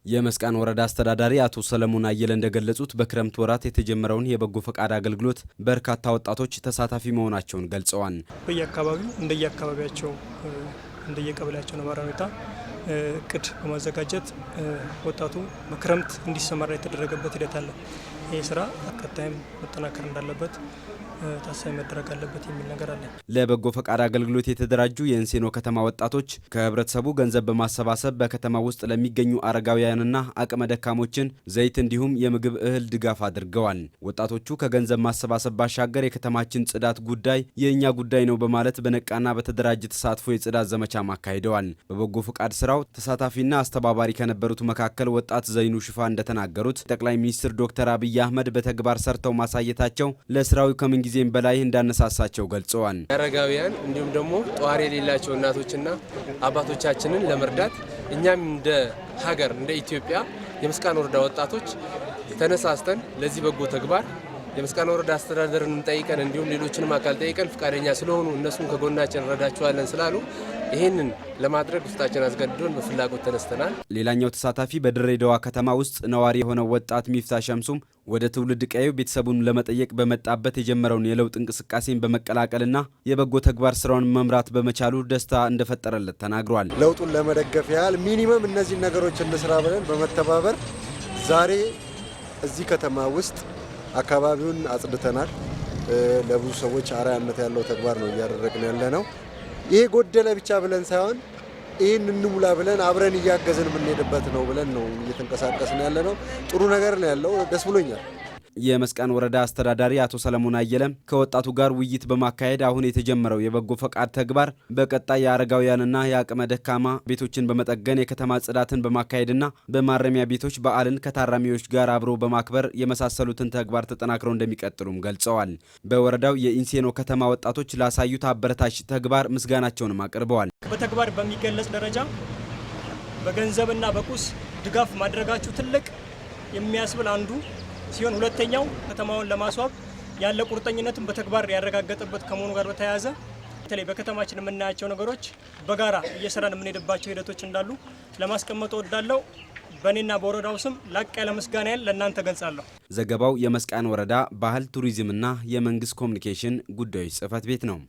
የመስቃን ወረዳ አስተዳዳሪ አቶ ሰለሞን አየለ እንደገለጹት በክረምት ወራት የተጀመረውን የበጎ ፈቃድ አገልግሎት በርካታ ወጣቶች ተሳታፊ መሆናቸውን ገልጸዋል። በየአካባቢው እንደየአካባቢያቸው እንደየቀበሌያቸው ነባራዊ ሁኔታ እቅድ በማዘጋጀት ወጣቱ በክረምት እንዲሰማራ የተደረገበት ሂደት አለ። ይህ ስራ ቀጣይም መጠናከር እንዳለበት ታሳቢ መደረግ አለበት የሚል ነገር አለ። ለበጎ ፈቃድ አገልግሎት የተደራጁ የእንሴኖ ከተማ ወጣቶች ከህብረተሰቡ ገንዘብ በማሰባሰብ በከተማ ውስጥ ለሚገኙ አረጋውያንና አቅመ ደካሞችን ዘይት እንዲሁም የምግብ እህል ድጋፍ አድርገዋል። ወጣቶቹ ከገንዘብ ማሰባሰብ ባሻገር የከተማችን ጽዳት ጉዳይ የእኛ ጉዳይ ነው በማለት በነቃና በተደራጀ ተሳትፎ የጽዳት ዘመቻም አካሂደዋል። በበጎ ፈቃድ ስራው ተሳታፊና አስተባባሪ ከነበሩት መካከል ወጣት ዘይኑ ሽፋ እንደተናገሩት ጠቅላይ ሚኒስትር ዶክተር አብይ አህመድ በተግባር ሰርተው ማሳየታቸው ለስራው ከምንጊዜም በላይ እንዳነሳሳቸው ገልጸዋል። አረጋውያን እንዲሁም ደግሞ ጧሪ የሌላቸው እናቶችና አባቶቻችንን ለመርዳት እኛም እንደ ሀገር እንደ ኢትዮጵያ የመስቃን ወረዳ ወጣቶች ተነሳስተን ለዚህ በጎ ተግባር የመስቃን ወረዳ አስተዳደርን ጠይቀን እንዲሁም ሌሎችንም አካል ጠይቀን ፍቃደኛ ስለሆኑ እነሱም ከጎናችን እንረዳቸዋለን ስላሉ ይህንን ለማድረግ ውስጣችን አስገድዶን በፍላጎት ተነስተናል። ሌላኛው ተሳታፊ በድሬዳዋ ከተማ ውስጥ ነዋሪ የሆነው ወጣት ሚፍታ ሸምሱም ወደ ትውልድ ቀዬው ቤተሰቡን ለመጠየቅ በመጣበት የጀመረውን የለውጥ እንቅስቃሴን በመቀላቀልና የበጎ ተግባር ስራውን መምራት በመቻሉ ደስታ እንደፈጠረለት ተናግሯል። ለውጡን ለመደገፍ ያህል minimum እነዚህን ነገሮች እንስራ ብለን በመተባበር ዛሬ እዚህ ከተማ ውስጥ አካባቢውን አጽድተናል። ለብዙ ሰዎች አርአያነት ያለው ተግባር ነው እያደረግን ያለ ነው። ይሄ ጎደለ ብቻ ብለን ሳይሆን ይህን እንሙላ ብለን አብረን እያገዝን የምንሄድበት ነው ብለን ነው እየተንቀሳቀስን ያለ ነው። ጥሩ ነገር ነው ያለው። ደስ ብሎኛል። የመስቃን ወረዳ አስተዳዳሪ አቶ ሰለሞን አየለም ከወጣቱ ጋር ውይይት በማካሄድ አሁን የተጀመረው የበጎ ፈቃድ ተግባር በቀጣይ የአረጋውያንና የአቅመ ደካማ ቤቶችን በመጠገን የከተማ ጽዳትን በማካሄድና በማረሚያ ቤቶች በዓልን ከታራሚዎች ጋር አብሮ በማክበር የመሳሰሉትን ተግባር ተጠናክረው እንደሚቀጥሉም ገልጸዋል። በወረዳው የኢንሴኖ ከተማ ወጣቶች ላሳዩት አበረታች ተግባር ምስጋናቸውንም አቅርበዋል። በተግባር በሚገለጽ ደረጃ በገንዘብና በቁስ ድጋፍ ማድረጋችሁ ትልቅ የሚያስብል አንዱ ሲሆን፣ ሁለተኛው ከተማውን ለማስዋብ ያለ ቁርጠኝነትን በተግባር ያረጋገጠበት ከመሆኑ ጋር በተያያዘ በተለይ በከተማችን የምናያቸው ነገሮች በጋራ እየሰራን የምንሄድባቸው ሂደቶች እንዳሉ ለማስቀመጥ እወዳለሁ። በእኔና በወረዳው ስም ላቅ ያለ ምስጋናዬን ለእናንተ ገልጻለሁ። ዘገባው የመስቃን ወረዳ ባህል ቱሪዝምና የመንግስት ኮሚኒኬሽን ጉዳዮች ጽህፈት ቤት ነው።